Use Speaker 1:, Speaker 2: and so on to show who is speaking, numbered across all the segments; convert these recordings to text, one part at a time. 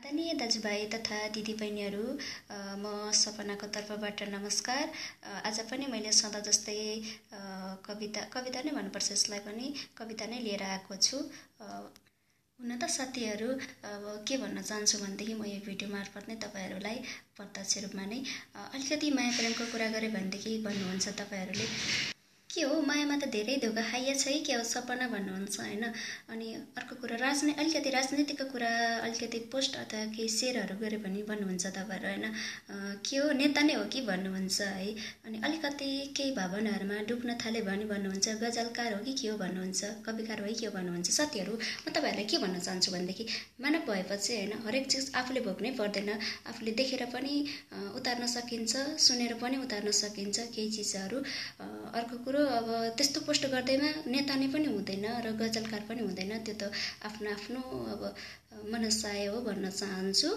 Speaker 1: आदरणीय दाजुभाइ तथा दिदीबहिनीहरू, म सपनाको तर्फबाट नमस्कार। आज पनि मैले सधैँ जस्तै कविता नै भन्नुपर्छ, यसलाई पनि कविता नै लिएर आएको छु। हुन त साथीहरू, अब के भन्न चाहन्छु भनेदेखि म यो भिडियो मार्फत नै तपाईहरूलाई प्रत्यक्ष रूपमा नै अलिकति माया प्रेमको कुरा गरेँ भनेदेखि भन्नुहुन्छ तपाईँहरूले, के हो मायामा त धेरै धोका खाइया छ है, के हो सपना भन्नुहुन्छ होइन। अनि अर्को कुरा अलिकति राजनीतिको कुरा अलिकति पोस्ट अथवा केही सेयरहरू गऱ्यो भने भन्नुहुन्छ तपाईँहरू होइन, के हो नेता नै हो कि भन्नुहुन्छ है। अनि अलिकति केही भावनाहरूमा डुब्न थाल्यो भने भन्नुहुन्छ गजलकार हो कि के हो भन्नुहुन्छ, कविकार हो कि के हो भन्नुहुन्छ। साथीहरू, म तपाईँहरूलाई के भन्न चाहन्छु भनेदेखि मानव भएपछि होइन हरेक चिज आफूले भोग्नै पर्दैन, आफूले देखेर पनि उतार्न सकिन्छ, सुनेर पनि उतार्न सकिन्छ केही चिजहरू। अर्को कुरो अब त्यस्तो पोस्ट गर्दैमा नेता नै पनि हुँदैन र गजलकार पनि हुँदैन, त्यो त आफ्नो आफ्नो अब मनसाय हो भन्न चाहन्छु।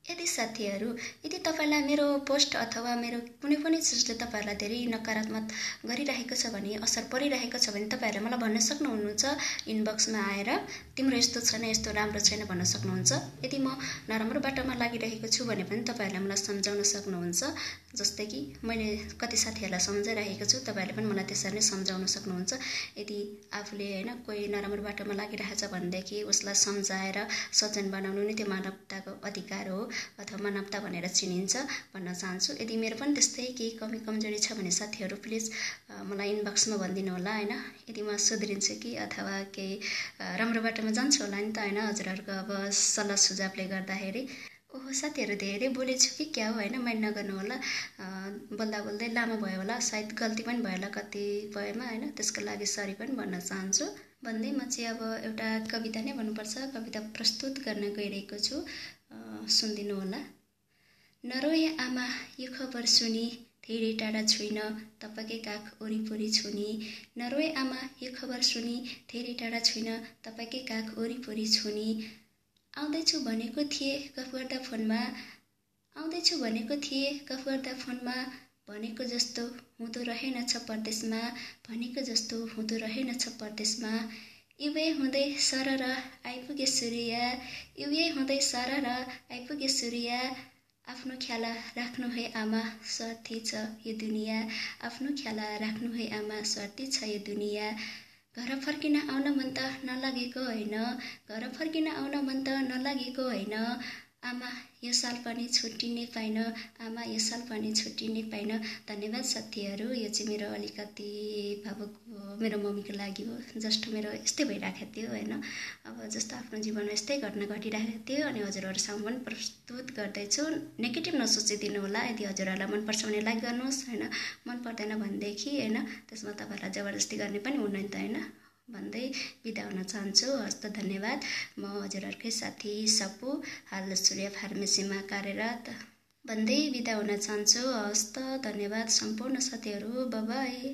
Speaker 1: यदि साथीहरू, यदि तपाईँलाई मेरो पोस्ट अथवा मेरो कुनै पनि चिजले तपाईँहरूलाई धेरै नकारात्मक गरिरहेको छ भने, असर परिरहेको छ भने तपाईँहरूले मलाई भन्न सक्नुहुन्छ इनबक्समा आएर, तिम्रो यस्तो छैन, यस्तो राम्रो छैन भन्न सक्नुहुन्छ। यदि म नराम्रो बाटोमा लागिरहेको छु भने पनि तपाईँहरूले मलाई सम्झाउन सक्नुहुन्छ। जस्तै कि मैले कति साथीहरूलाई सम्झाइरहेको छु, तपाईँहरूले पनि मलाई त्यसरी नै सम्झाउन सक्नुहुन्छ। यदि आफूले होइन कोही नराम्रो बाटोमा लागिरहेछ भनेदेखि उसलाई सम्झाएर सज्जन बनाउनु नै त्यो मानवताको अधिकार हो अथवा मानवता भनेर चिनिन्छ भन्न चाहन्छु। यदि मेरो पनि त्यस्तै केही कमी कमजोरी छ भने साथीहरू प्लिज मलाई इनबक्समा भनिदिनु होला होइन। यदि म सुध्रिन्छु कि अथवा केही राम्रो बाटोमा जान्छु होला नि त होइन, हजुरहरूको अब सल्लाह सुझावले गर्दाखेरि। ओहो साथीहरू, धेरै बोलेछु कि क्या हो होइन, माइन्ड नगर्नु होला। बोल्दा बोल्दै लामो भयो होला, सायद गल्ती पनि भयो होला कतिपयमा होइन, त्यसको लागि सरी पनि भन्न चाहन्छु। भन्दै म चाहिँ अब एउटा कविता नै भन्नुपर्छ, कविता प्रस्तुत गर्न गइरहेको छु, सुनिदिनु होला। नरोए आमा यो खबर सुनि, धेरै टाढा छुइनँ तपाईँकै काख वरिपरि छुनी। नरोए आमा यो खबर सुनि, धेरै टाढा छुइनँ तपाईँकै काख वरिपरि छुनी। आउँदैछु भनेको थिएँ गफ गर्दा फोनमा, आउँदैछु भनेको थिएँ गफ गर्दा फोनमा, भनेको जस्तो हुँदो रहेनछ परदेशमा, भनेको जस्तो हुँदो रहेनछ परदेशमा। युए हुँदै सरर आइपुगे सूर्य, युए हुँदै सरर आइपुगे सूर्य। आफ्नो ख्याल राख्नु है आमा, स्वार्थी छ यो दुनियाँ, आफ्नो ख्याल राख्नु है आमा, स्वार्थी छ यो दुनियाँ। घर फर्किन आउन मन त नलागेको होइन, घर फर्किन आउन मन त नलागेको होइन। आमा यो साल पनि छुट्टिनै पाइन, आमा यो साल पनि छुट्टिनै पाइन। धन्यवाद साथीहरू, यो चाहिँ मेरो अलिकति भावुक मेरो मम्मीको लागि हो। जस्ट मेरो यस्तै भइरहेको थियो होइन, अब जस्तो आफ्नो जीवनमा यस्तै घटना घटिरहेको थियो अनि हजुरहरूसँग पनि प्रस्तुत गर्दैछु। नेगेटिभ नसोचिदिनु होला, यदि हजुरहरूलाई मनपर्छ भने लाइक गर्नुहोस् होइन, मन पर्दैन भनेदेखि होइन त्यसमा तपाईँहरूलाई जबरजस्ती गर्ने पनि हुँदैन त होइन भन्दै बिदा हुन चाहन्छु। हस् त धन्यवाद। म हजुरहरूकै साथी सपु, हाल सूर्य फार्मेसीमा कार्यरत भन्दै बिदा हुन चाहन्छु। हस् त धन्यवाद सम्पूर्ण साथीहरू, बाइ बाइ।